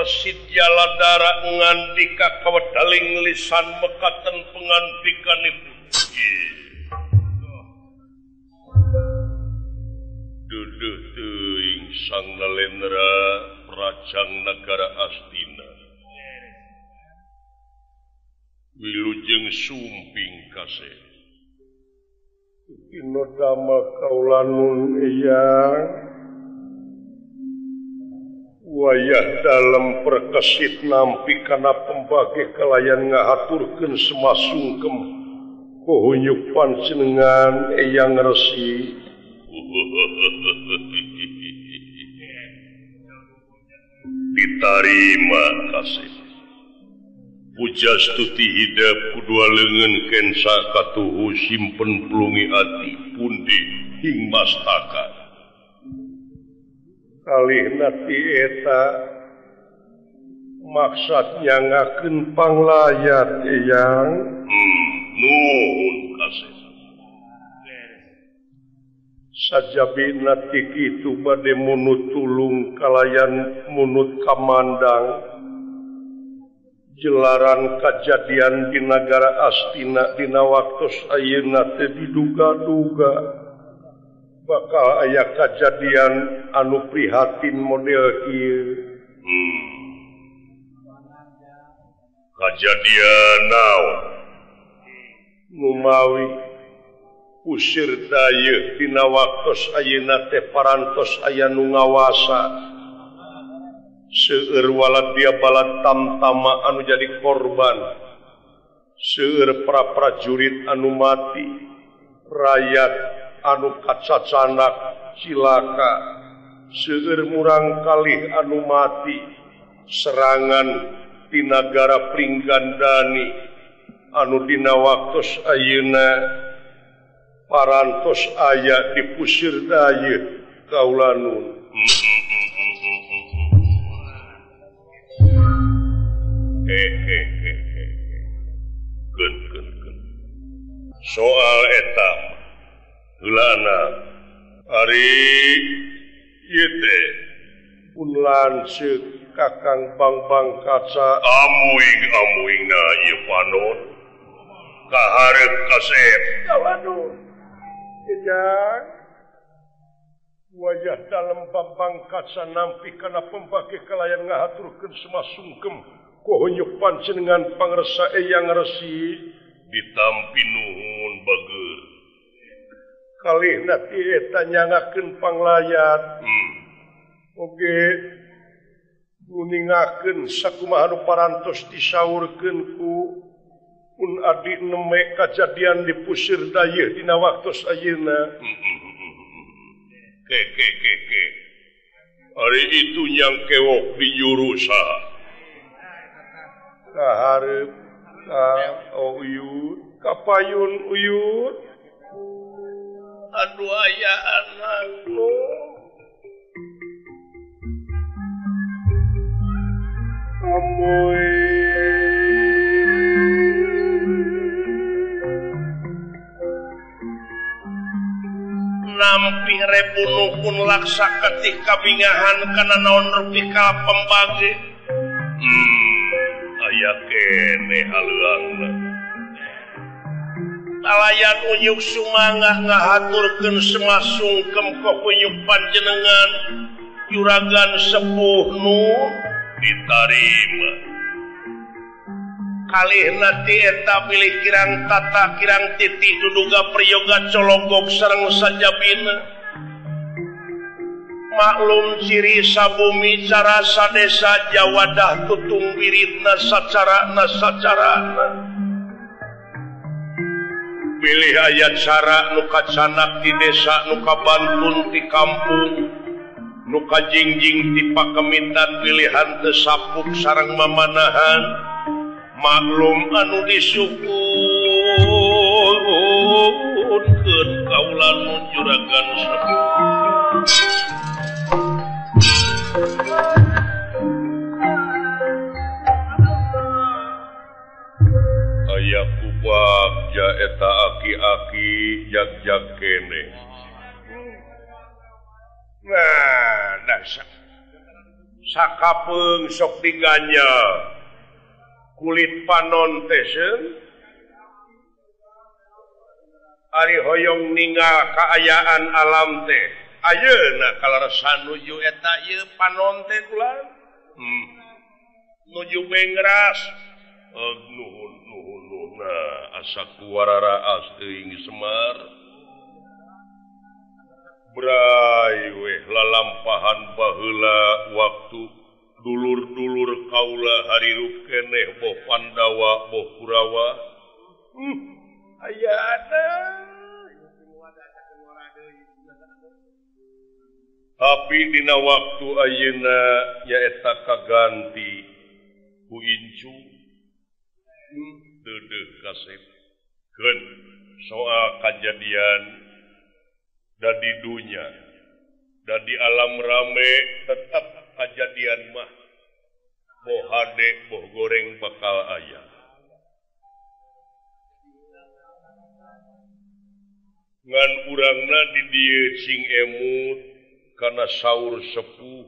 Resi Jaladara ngandika kawedaling lisan mekaten pengandikanipun. Duduh teuing Sang Nalendra Prajang Nagara Astina. Wilujeng sumping kasih. Kinodama kaulanun eyang wayah dalam perkesit nampi kana pembagi kalayan ngahaturkeun semasungkem kohunyuk panjenengan eyang resi. Ditarima kasih. Pujastuti hidep kudua leungeun kensa katuhu simpen plungi ati pundi hing mastaka. Kalihna ti eta maksad nyangakeun panglayat eyang. Nuhun kasih. Sajabina ti kitu bade munut tulung kalayan munut kamandang jelaran kajadian di nagara Astina dina waktos ayeuna teh diduga-duga bakal aya kajadian anu prihatin model kieu. Kajadian naon? Numawi usir dayeuh dina waktos ayeuna teh parantos aya nu ngawasa seueur walad dia balad tamtama anu jadi korban, seueur para prajurit anu mati, rakyat anu kacacanak cilaka, seueur murang kalih anu mati, serangan ti nagara Pringgandani anu dina waktos ayeuna parantos aya di pusir dayeuh kaulanun. Keun. Soal eta heulana ari ieu teh pun lanceuk Kakang Bangbang Kaca amuing-amuingna ieu panon kahareup kasep. Waduh. Ejang wajah dalem Bambang Kaca nampi kana pembagi kalayan ngahaturkeun semasungkem kohunyuk panjenengan pangresa eyang resi. Ditampi nuhun bager. Kalihna ti eta nyangakeun panglayat. Oge nguningakeun sakumaha nu parantos disaurkeun ku pun adi neme kajadian di pusir dayeuh dina waktos ayeuna. Ke. Ari itu nyang kewok di juru saha? Kahareup ka uyut kapayun uyut. Aduh aya anakku. Amoy nampi rebunuh pun laksa ketih kabingahan kana naon rupi ka pembagi. Aya kene haleuangna. Talayan unyuk sumangga ngahaturkeun semasungkem kokunyuk panjenengan juragan sepuh nu ditarima. Kalihna ti eta bilih kirang tata kirang titi duduga priyoga cologog sareng sajabina. Maklum ciri sabumi cara sadesa jawadah tutung wiridna sacarana sacarana. Pilih aya cara nu kacanak di desa nu kabantun di kampung nu kajingjing di pakemitan pilihan teu sapuk sareng mamanahan. Maklum anu disukunkeun kaula nu juragan sepuh. Aya kubagja eta aki-aki jag-jag kene. Nah, dasar. Sakapeung sok diganyal kulit panon teh seung. Ari hoyong ninggal kaayaan alam teh ayeuna kaleresan nuju eta ieu panon teh kula. Nuju bengras. Nuhun nuhun nuhun asa kuwararaas teuing Semar. Bray weh lalampahan baheula waktu dulur-dulur kaula harirup keneh boh Pandawa boh Kurawa. Ayana. Tapi dina waktu ayeuna nyaeta kaganti ku incu deudeuh kasep keun soal kajadian dan di dunia dan di alam rame tetap kajadian mah boh hade boh goreng bakal aya. Ngan urangna di dieu sing emut kana saur sepuh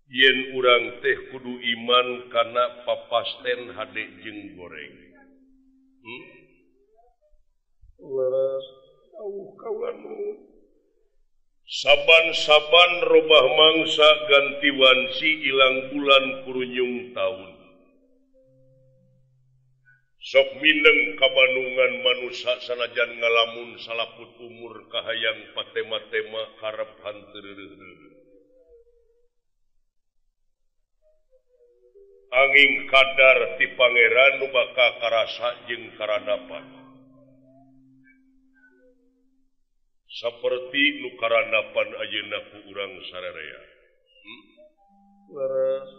yen urang teh kudu iman kana papasten hade jeung goreng. Leres saban-saban robah mangsa ganti wanci ilang bulan kurunyung taun. Sok mindeng kabanungan manusa sanajan ngalamun salaput umur kahayang patema-tema karep hanteureureun. Angin kadar ti pangeran nu bakal karasa jeung karanapan. Seperti nu karanapan ayeuna ku urang sararea. Leres.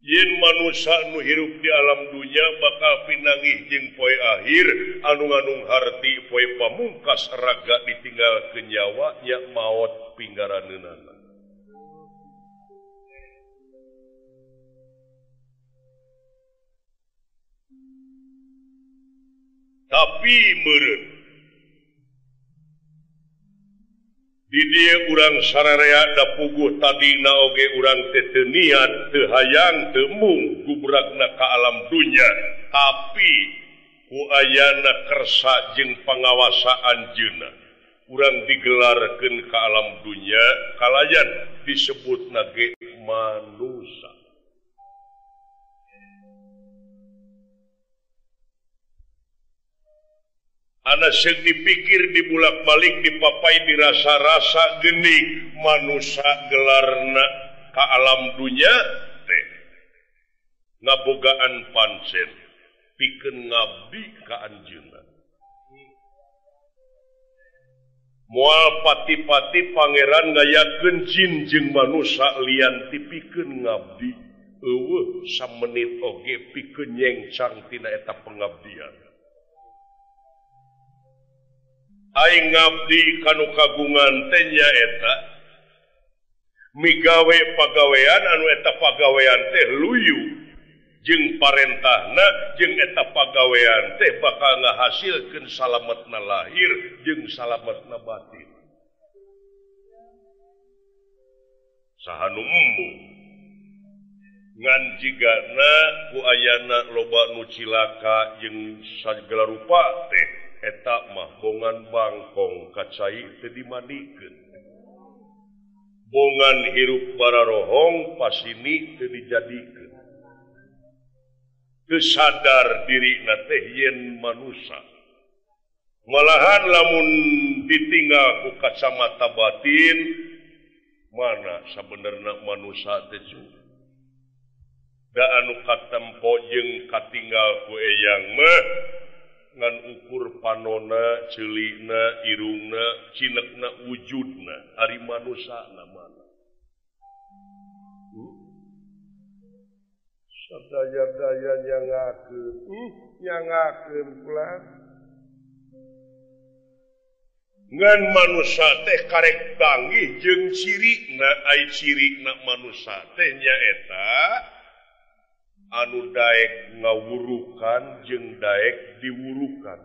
Yen manusa nu hirup di alam dunya bakal pinanggih jeung poe akhir anu nganung harti poe pamungkas raga ditinggalkeun nyawa nya maot pinggaraneunana. Tapi meureun di dieu urang sararea da puguh tadina oge urang teh teu niat teu hayang teu mung gubrakna ka alam dunya, tapi ku ayana kersa jeung pangawasa anjeunna urang digelarkeun ka alam dunya kalayan disebutna ge manusa. Ana seung dipikir dibulak-balik dipapai dirasa-rasa geuning manusa gelarna ka alam dunya teh ngabogaan pancen pikeun ngabdi ka anjeunna. Moal pati-pati pangeran ngayakeun jin jeung manusa lian ti pikeun ngabdi eueuh samenit oge pikeun nyengcang tina eta pengabdian. Aing ngabdi kanu kagungan teh nyaeta migawe pagawean anu eta pagawean teh luyu jeung parentahna jeung eta pagawean teh bakal ngahasilkeun salametna lahir jeung salametna batin. Saha nu embung ngan jigana ku ayana loba nu cilaka jeung sagala rupa teh eta mah bongan bangkong kacai teu dimandikeun. Bongan hirup bararohong pasini teu dijadikeun. Teu sadar dirina teh yen manusa. Malahan lamun ditinggal ku kacamata batin mana sabenerna manusa teh cu. Da anu katempo jeung katinggal ku eyang mah ngan ukur panona, ceulina, irungna, cinekna, wujudna, ari manusana mana. Sadaya-daya nyangakeun, nyangakeun pula. Ngan manusa teh karek panggih jeung cirina, ai cirina manusa teh nyaeta anu daek ngawurukan jeung daek diwurukan.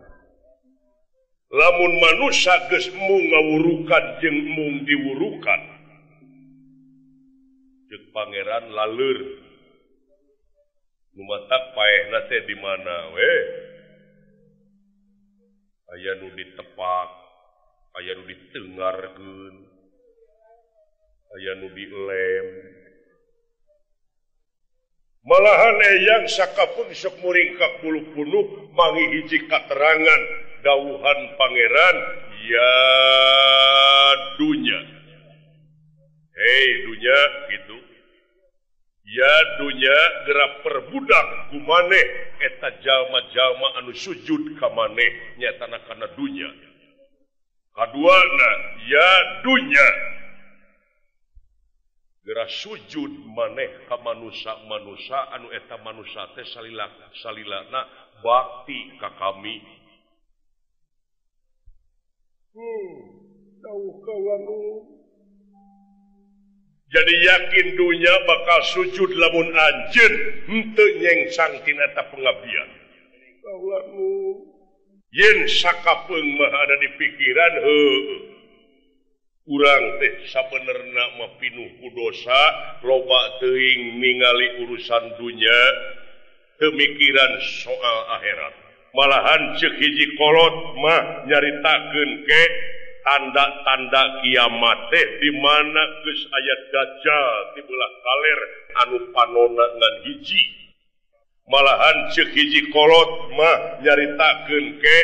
Lamun manusa geus mung ngawurukan jeung mung diwurukan, Cek pangeran laleur. Nu matak paehna teh di mana we? Aya nu ditepak, aya nu ditengarkeun, aya nu dilem. Malahan eyang sakapun sok muringkak bulu punuh mangi hiji katerangan dawuhan pangeran ya dunya. Hei dunya gitu. Ya dunya gerak perbudak kumaneh eta jalma-jalma anu sujud ka maneh nyatana kana dunya. Kaduana ya dunya gerak sujud maneh ka manusa-manusa anu eta manusa teh salilana bakti ka kami. Dawuh kaulanu. Jadi yakin dunya bakal sujud lamun anjeun henteu nyengsang tina eta pengabdian. Kaulanu. Yen sakapeung mah ada di pikiran heueuh. Urang teh sabenerna mah pinuh ku dosa, loba teuing ningali urusan dunya, teu mikiran soal akhirat. Malahan ceuk hiji kolot mah nyaritakeun ke tanda-tanda kiamat teh di mana geus aya dajjal di belah kaler anu panona ngan hiji. Malahan ceuk hiji kolot mah nyaritakeun ke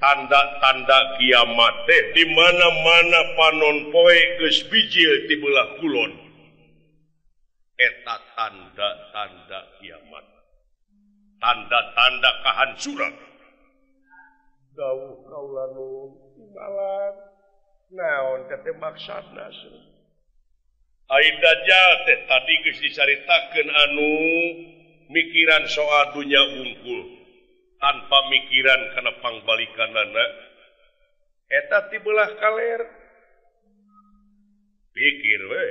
tanda-tanda kiamat teh di mana-mana panon poe geus bijil ti belah kulon. Eta tanda-tanda kiamat. Tanda-tanda kahancuran. Dawuh kaulanu imbalan naon teh maksudna? Ai dajjal teh tadi geus dicaritakeun anu mikiran soal dunya wungkul. Tanpa mikiran kana pangbalikanana eta ti belah kaler pikir we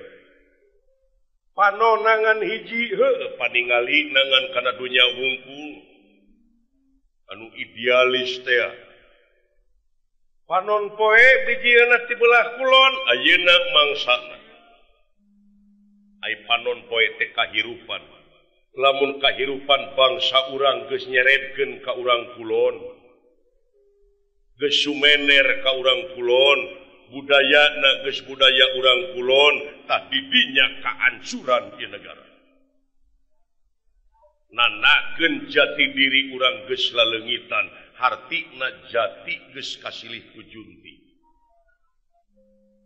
panonangan hiji heuh paningali nangan kana dunya wungkul anu idealis teh panon poe bijieuna ti belah kulon ayeuna mangsana ai panon poe teh kahirupan. Lamun kahirupan bangsa urang geus nyeredkeun ka urang kulon, geus sumener ka urang kulon, budayana geus budaya urang kulon, tah didinya kaancuran ieu negara. Nanakeun jati diri urang geus laleungitan, hartina jati geus kasilih ku junti.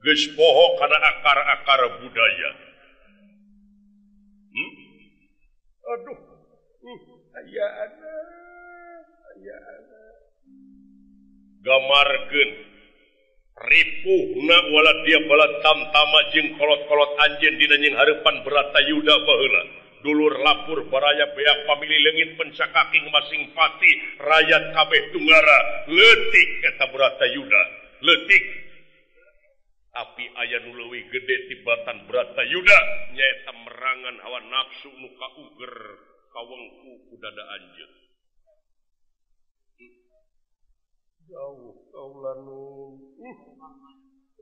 Geus poho kana akar-akar budaya. Aduh, aya ana, Gamarkeun ripuhna wala dia bala tamtama jeung kolot-kolot anjeun dina nying hareupan Bratayuda baheula. Dulur lapur baraya beak pamili leungit pencakaking masing pati rakyat kabeh tunggara leutik eta Bratayuda, leutik. Tapi aya nu leuwih gede tibatan Bratayuda nyaeta merangan hawa nafsu nu kauger kawengku ku dada anjeun. Jauh kaulanu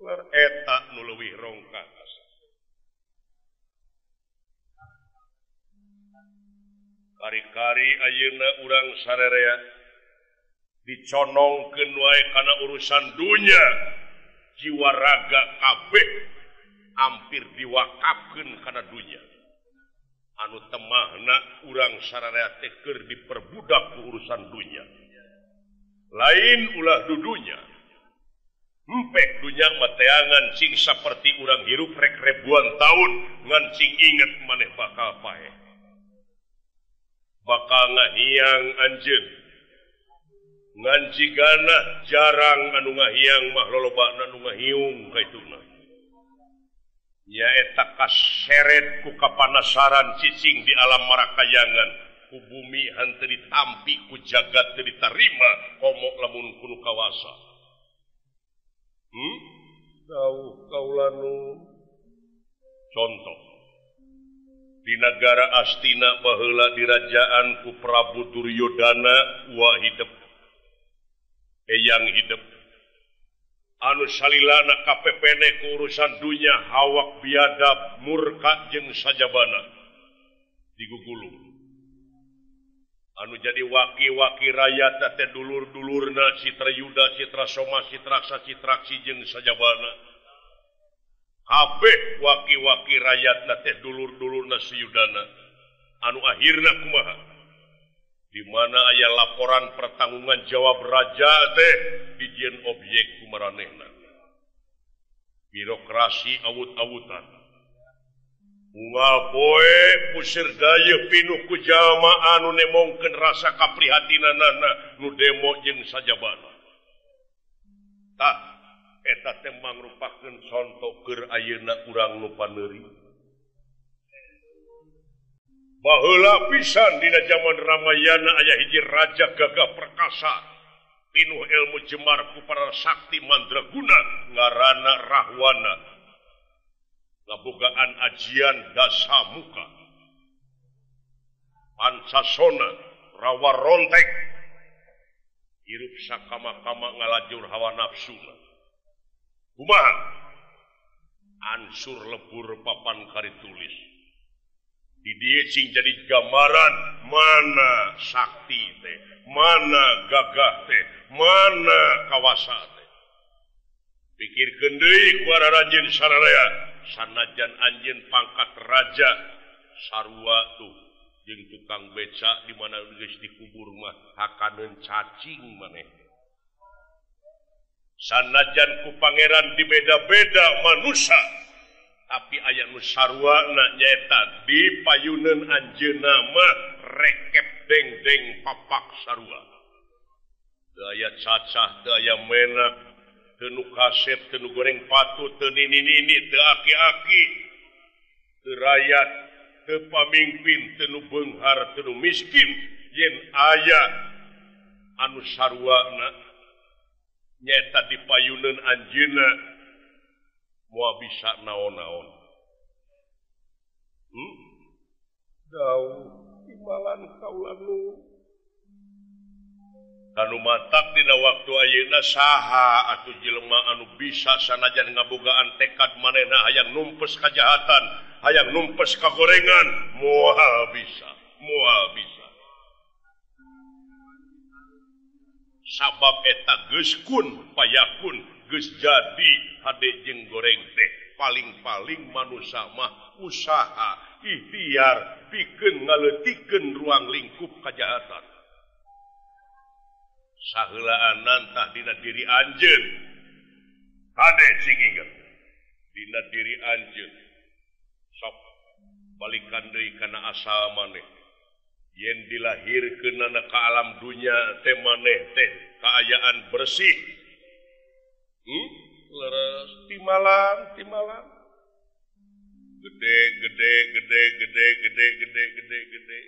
lar eta nu leuwih rongkah asa. Kari-kari ayeuna urang sarerea diconongkeun wae kana urusan dunya. Jiwa raga kabeh hampir diwakafkeun kana dunya. Anu temahna urang sararea teh keur diperbudak ku urusan dunya. Lain ulah dudunya. Empek dunya mah teangan sing saperti urang hirup rek ribuan taun ngan sing inget maneh bakal paeh. Bakal ngahiang anjeun. Ngan jigana jarang anu ngahiang mah lolobana anu ngahiung kaituna. Nyaeta kaseret ku kapanasaran cicing di alam marakayangan ku bumi henteu ditampi ku jagat teu ditarima komo lamun kudu kawasa. Dawuh kaulanu. Contoh di negara Astina baheula dirajaan ku Prabu Duryodana wa hidep eyang hidep Anu salilana kapepene ku urusan dunya hawak biadab murka jeung sajabana digugulung. Anu jadi waki-waki rakyat teh dulur-dulurna Citra Yuda, Citra Soma, Citraksa, Citraksi jeung sajabana. Kabeh waki-waki rakyat teh dulur-dulurna si Yudana. Anu akhirna kumaha? Di mana aya laporan pertanggungan jawab raja teh dijieun objek kumaranehna. Birokrasi awut-awutan. Unggal poe pusir dayeuh pinuh ku jalma anu nemongkeun rasa kaprihatinanana nu demo jeung sajabana. Tah eta teh mangrupakeun conto keur ayeuna urang nu paneuri. Baheula pisan dina jaman Ramayana aya hiji raja gagah perkasa pinuh ilmu jemar ku para sakti mandraguna ngaranna Rahwana. Ngabogaan ajian dasamuka pancasona rawa rontek hirup sakama-kama ngalajur hawa nafsuna. Kumaha ansur lebur papan kari tulis di dieu cing jadi gambaran mana sakti teh, mana gagah teh, mana kawasa teh. Pikirkeun deui ku aranjeun sararea sanajan anjeun pangkat raja sarua tuh jeung tukang beca di mana geus dikubur mah hakaneun cacing maneh. Sanajan ku pangeran dibeda-beda manusia tapi aya nu saruana nyaeta di payuneun anjeunna mah rekep deng-deng papak sarua. Teu aya cacah, teu aya menak, teu nu kasep, teu nu goreng patu, teu nini-nini, teu aki-aki, teu rakyat, teu pamimpin, teu nu beunghar, teu nu miskin, yen aya anu saruana nyaeta di payuneun anjeunna moal bisa naon-naon. Dau timbalan kaula nu anu matak dina waktu ayeuna saha atuh jelema anu bisa sanajan ngabogaan tekad manehna hayang numpes kajahatan, hayang numpes kagorengan, moal bisa, moal bisa. Sabab eta geus kun payakun geus jadi hade jeung goreng teh paling-paling manusia mah usaha ikhtiar pikeun ngaleutikeun ruang lingkup kajahatan. Saheulaan tah dina diri anjeun. Hade sing inget dina diri anjeun. Sok balikan deui kana asal maneh. Yen dilahirkeunana ka alam dunya teh maneh teh kaayaan bersih. Leres timalan timalan. Gede gede gede gede gede gede gede gede.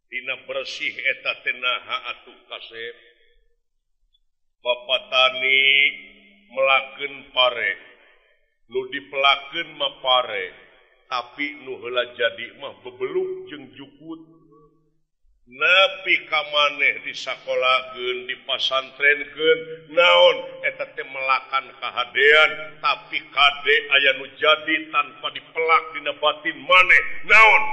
Dina bersih eta teh naha atuh kasep. Bapak tani melakeun pare, nu dipelakeun mah pare, tapi nu heula jadi mah bebeluk jeung jukut. Nepi ka maneh disakolakeun, dipasantrenkeun, naon eta teh melakan kahadean, tapi kade aya nu jadi tanpa dipelak dina batin maneh, naon?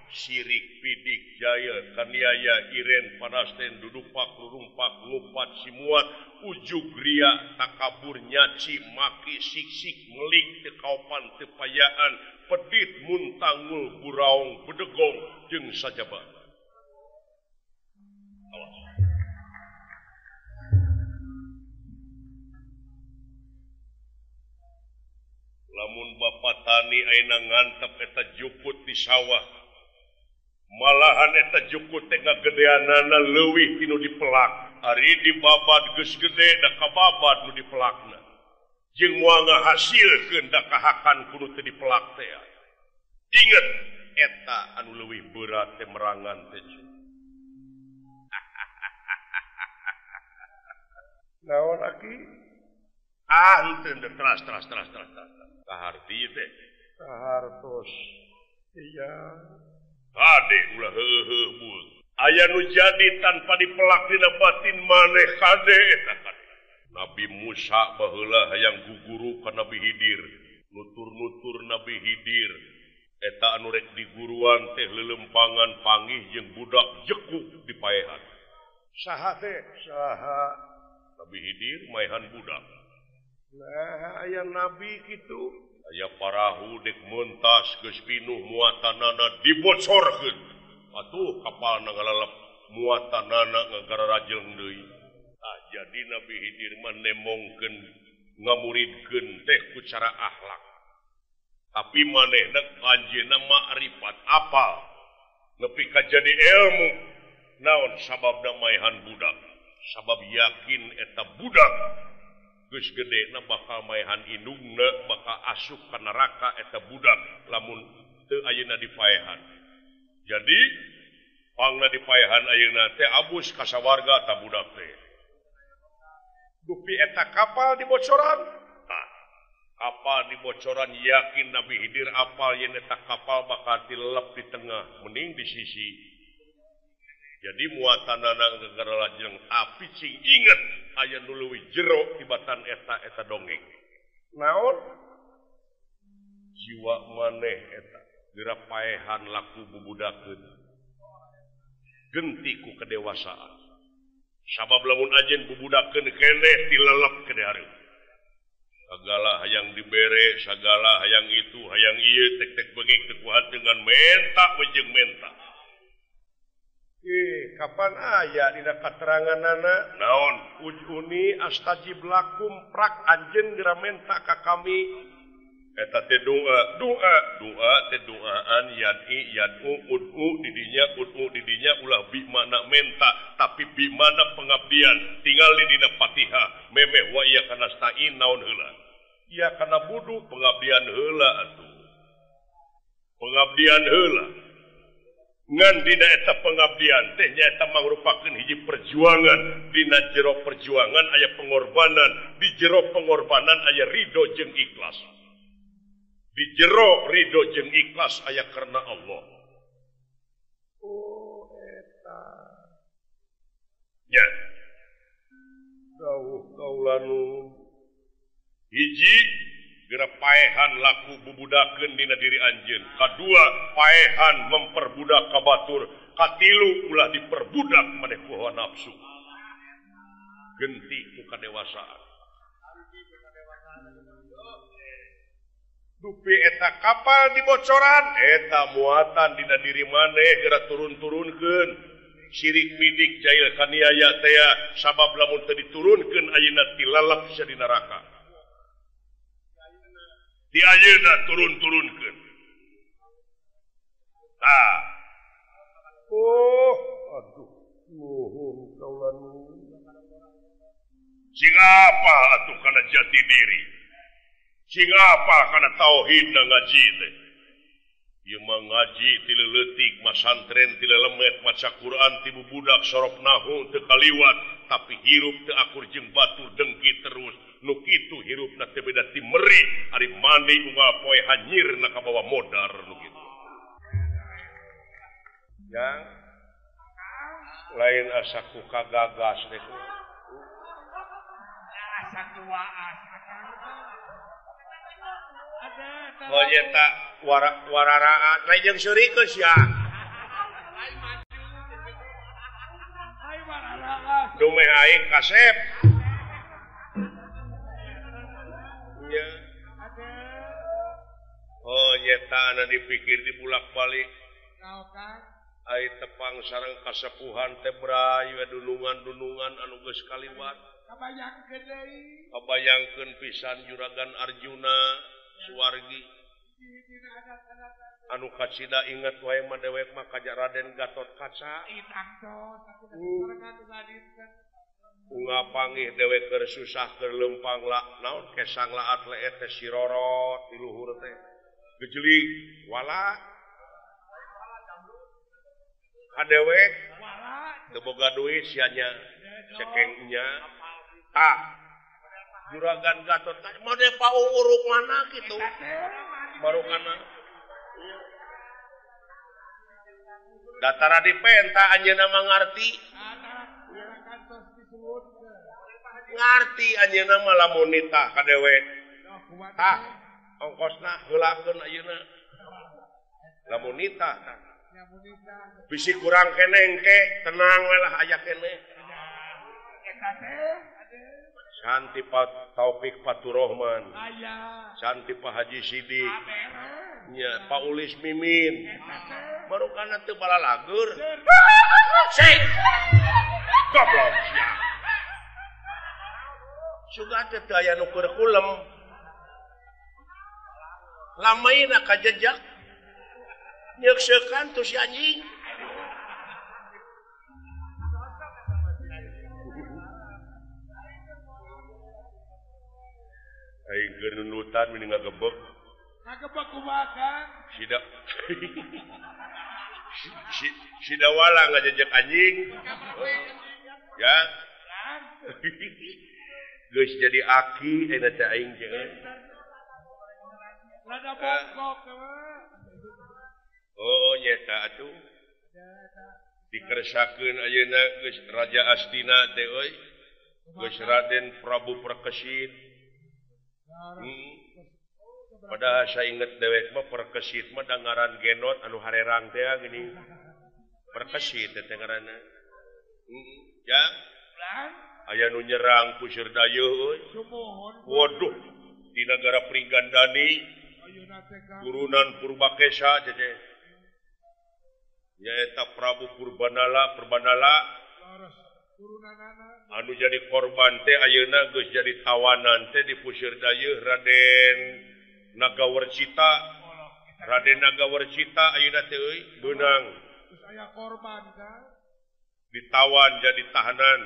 Sirik pidik jaya kaniaya iren panasten dudupak lurumpak lupat simuat ujug ria takabur nyaci maki siksik melik tekaupan tepayaan pedit muntangul buraung bedegong jeung sajaba. Lamun bapak tani ayeuna ngantep eta jukut di sawah, malahan eta jukut teh ngagedeanana leuwih tinu dipelak. Ari dibabad geus gede da kababad nu dipelakna. Jeung moal ngahasilkeun da kahakan kudu teu dipelak teh. Inget eta anu leuwih berat teh merangan teh. Naon aki? Ah henteu teras teras teras teras. Kaharti teh. Kahartos. Iya. Kade ulah heuheuh bueung. Aya nu jadi tanpa dipelak dina batin maneh kade eta kade. Nabi Musa baheula hayang guguru ka Nabi Hidir, nutur-nutur Nabi Hidir eta anu rek diguruan teh lelempangan panggih jeung budak jekuk dipaehan. Saha teh? Saha? Nabi Hidir maehan budak. Nah, aya nabi kitu, aya parahu dek mentas geus pinuh muatanana dibocorkeun. Atuh kapalna ngalalep muatanana ngagararajeng deui. Tah jadi Nabi Hidir mah nemongkeun ngamuridkeun teh ku cara akhlak. Tapi manehna anjeunna makrifat apal nepi ka jadi ilmu. Naon sababna maehan budak? Sabab yakin eta budak geus gedena bakal maehan indungna, bakal asup ka neraka eta budak lamun teu ayeuna dipaehan. Jadi pangna dipaehan ayeuna teh abus ka sawarga ta budak teh. Dupi eta kapal dibocoran, tah kapal dibocoran yakin Nabi Hidir apal yen eta kapal bakal dilelep di tengah, mending di sisi. Jadi muatanana gegerlajeng tapi cing inget aya nu leuwih jero tibatan eta eta dongeng. Naon? Jiwa maneh eta geura paehan laku bubudakeun. Genti ku kedewasaan. Sabab lamun ajen bubudakeun keneh dilelep ke hareup. Sagala hayang dibere, sagala hayang itu, hayang ieu tek-tek bengek teu kuat dengan menta we jeung menta. Kapan aya dina kateranganana naon ujuni astajib lakum prak anjeun geura menta ka kami eta teh doa doa doa teh doaan yad'i yad'u ud'u didinya ud'u didinya ulah bi mana menta tapi bi mana pengabdian tinggal di dina Fatihah memeh wa iya kana stain naon heula iya kana budu pengabdian heula atuh pengabdian heula ngan dina eta pengabdian teh nyaeta mangrupakeun hiji perjuangan dina jero perjuangan aya pengorbanan di jero pengorbanan aya ridho jeung ikhlas di jero ridho jeung ikhlas aya karena Allah. Oh eta nya dawuh kaulanu hiji geura paehan laku bubudakeun dina diri anjeun, kadua paehan memperbudak ka batur, katilu ulah diperbudak maneh ku hawa nafsu. Genti ku kadewasaan. Dupi eta kapal dibocoran, eta muatan dina diri maneh geura turun-turunkeun. Sirik midik jail kaniaya tea sabab lamun teu diturunkeun ayeuna tilalap sia di neraka. Di ayeuna turun-turunkeun. Tah. Oh, aduh, nuhun kaula nuhun. Sing apa atuh kana jati diri? Sing apa kana tauhid na ngaji teh? Ieu mah ngaji ti leutik, masantren ti lelemet, maca Quran ti bubudak sorop nahu teu kaliwat, tapi hirup teu akur jeung batur dengki terus. Nu kitu hirupna teh beda ti meri ari mandi unggal poe hanyirna kabawa modar nu kitu. Yang lain asa ku kagagas teh. Asa ku waas. Oh nyeta wararaan lain jeung seurikeun sia. Dumeh aing kasep. Nya. Oh nyeta anu dipikir dibulak-balik. Ai tepang sareng kasepuhan teh bray we dunungan-dunungan anu geus kaliwat. Kabayangkeun deui. Kabayangkeun pisan Juragan Arjuna Suwargi. Anu kacida inget wae mah dewek mah ka Raden Gatot Kaca. Unga panggih dewek keur susah keur leumpang la naon kesang laat leet teh sirorot di luhur teh. Gejelig wala. Ka dewek teu boga duit sia nya cekengnya. Tah Juragan Gatot Kaca mah deh pauruk mana kitu. Barukana datara dipenta anjeunna mah ngarti. Ngarti anjeunna mah lamun nitah ka dewek. Tah, ongkosna heulakeun ayeuna. Lamun nitah tah. Bisi kurang keneh engke, tenang we lah aya keneh. Santi Pak Taufik Faturrahman. Santi Pak Haji Sidik. Nya Pak Ulis Mimin. Baru kana teu balalagur. Sik. Goblok sia. Suga teh teu aya nu keur kulem. Lamaina kajejak. Nyeuksekan tuh si anjing. Aing keur nundutan mending ngagebeg. Ngagebeg kumaha Kang? Sida. Sida wala ngajejek anjing. Ya. Geus jadi aki ayeuna teh aing jeung. Rada bongkok. Oh nyeta atuh. Dikersakeun ayeuna geus Raja Astina teh euy. Geus Raden Prabu Perkesit. Padahal saya inget dewek mah Perkesit mah dangaran genot anu harerang teh gini. Perkesit teh ngaranna. Ya. Aya nu nyerang Kusir Dayeuh euy. Waduh, di nagara Pringgandani turunan Purbakesa teh. Nyaeta Prabu Purbanala, Purbanala. Anu jadi korban teh ayeuna geus jadi tawanan teh di Pusir Dayeuh Raden Nagawercita. Raden Nagawercita ayeuna teh euy beunang. Geus aya korban kan. Ditawan jadi tahanan.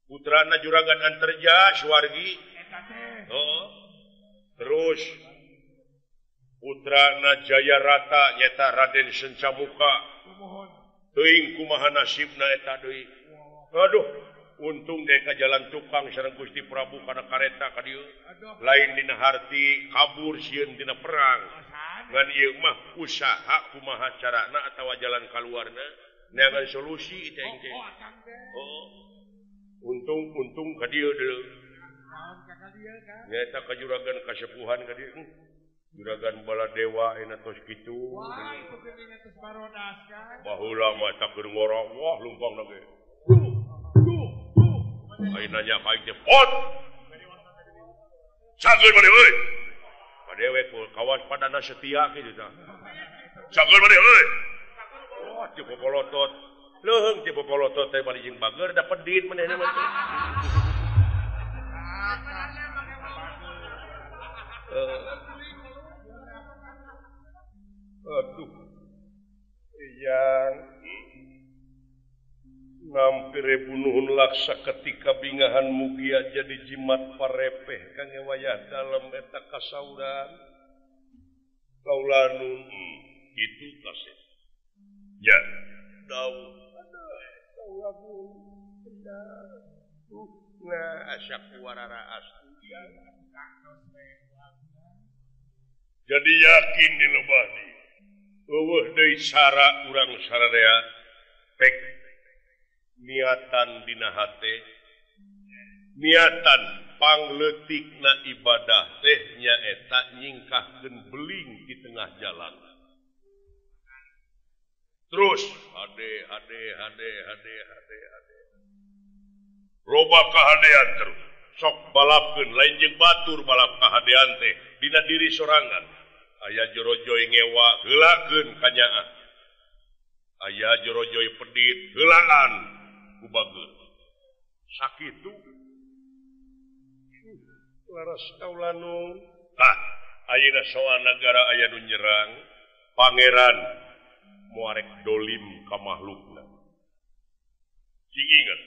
Putrana Juragan Anterja Suwargi. Oh. Terus putrana Jayarata nyata Raden Sencamuka. Teuing kumaha nasibna eta deui. Aduh, untung deh ka jalan tukang sareng Gusti Prabu kana kareta ka dieu. Lain dina harti kabur sieun dina perang. Ngan ieu mah usaha kumaha carana atawa jalan kaluarna neangan solusi teh teh. Oh. Untung-untung ka dieu deui. Nyaeta ka juragan kasepuhan ka dieu. Juragan Baladewa enak tos kitu. Wah, itu geuning tos barodas kan. Baheula mah tak keur ngorok, wah lumpang na ge. Aing nanya ka aing teh, "Pot." Sageun maneh euy. Padewe kawas padana setia kitu tah. Sageun maneh euy. Wah, ti popolotot. Leuheung ti popolotot teh bari jeung bager da pedit manehna mah teh. Aduh, yang ngampir bunuhun laksa ketika bingahan mugia jadi jimat parepeh kangge wayah dalem eta kasauran kaulanun itu kasih ya dau aduh nah asak warara astu jadi yakin di lebah di eueuh deui cara urang sararea pek niatan dina hate niatan pangleutikna ibadah teh nyaeta nyingkahkeun beling di tengah jalan terus hade hade hade hade hade hade loba kahadean terus sok balapkeun lain jeung batur balap kahadean teh dina diri sorangan aya jorojoy ngewa heulakeun kanyaah aya jorojoy pedit heulaan ku bageun sakitu laras kaulanu tah ayeuna soal nagara aya nu nyerang pangeran moarek dolim ka makhlukna cing inget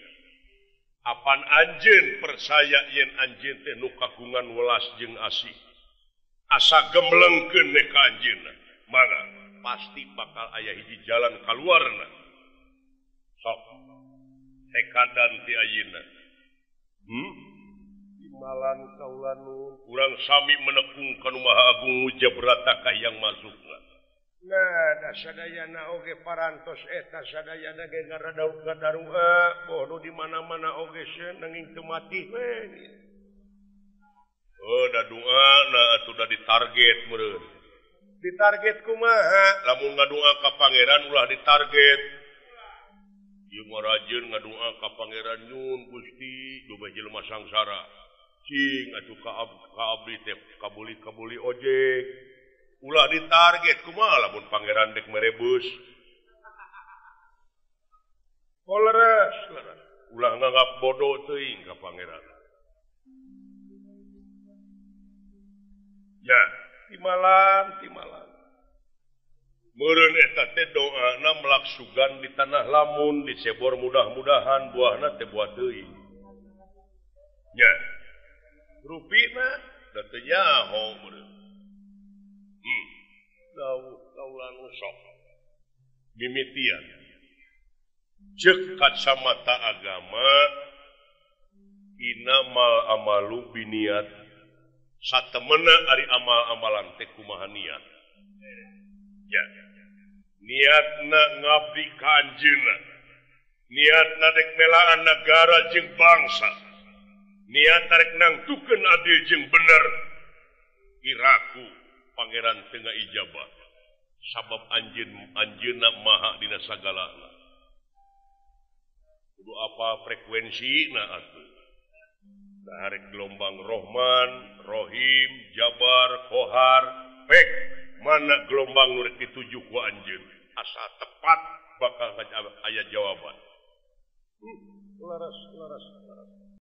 apan anjeun percaya yen anjeun teh nu kagungan welas jeung asih asa gemlengkeun ne ka anjeunna mangga pasti bakal aya hiji jalan kaluarna sok tekadan ti ayeuna Malan kaulanu urang sami menekung ka nu Maha Agung Mujabrata ka yang masukna Nah, da sadayana oge parantos eta sadayana ge ngadarua boh di mana-mana oge sieun nanging teu mati we. Oh, da doa na atuh da ditarget meureun. Ditarget kumaha? Lamun ngadoa ka pangeran ulah ditarget. Ieu mah rajin ngadoa ka pangeran nyun Gusti duh jelema sangsara. Cing atuh ka abdi teh kabuli-kabuli ojek. Ulah ditarget kumaha lamun pangeran dek mere bus. Oh, leres, leres. Ulah nganggap bodoh teuing ka pangeran. Ya, timalan, timalan. Meureun eta teh doana melaksugan di tanah lamun disebor mudah-mudahan buahna teh buah teuing. Ya. Rupina da teu nyaho meureun. Dawuh kaulan sok mimitian. Ceuk kacamata agama inamal amalu biniat. Satemena ari amal-amalan teh kumaha niat. Ya. Niatna ngabdi ka anjeunna. Niatna dek melaan negara jeung bangsa. Niat rek nangtukeun adil jeung bener. Iraku pangeran teu ngaijabah. Sabab anjeunna maha dina sagalana. Kudu apa frekuensina atuh. Tarik gelombang Rohman, Rohim, Jabar, Kohar, Pek, mana gelombang nu rek dituju ku anjeun. Asa tepat bakal aya jawaban. Leres, leres, leres.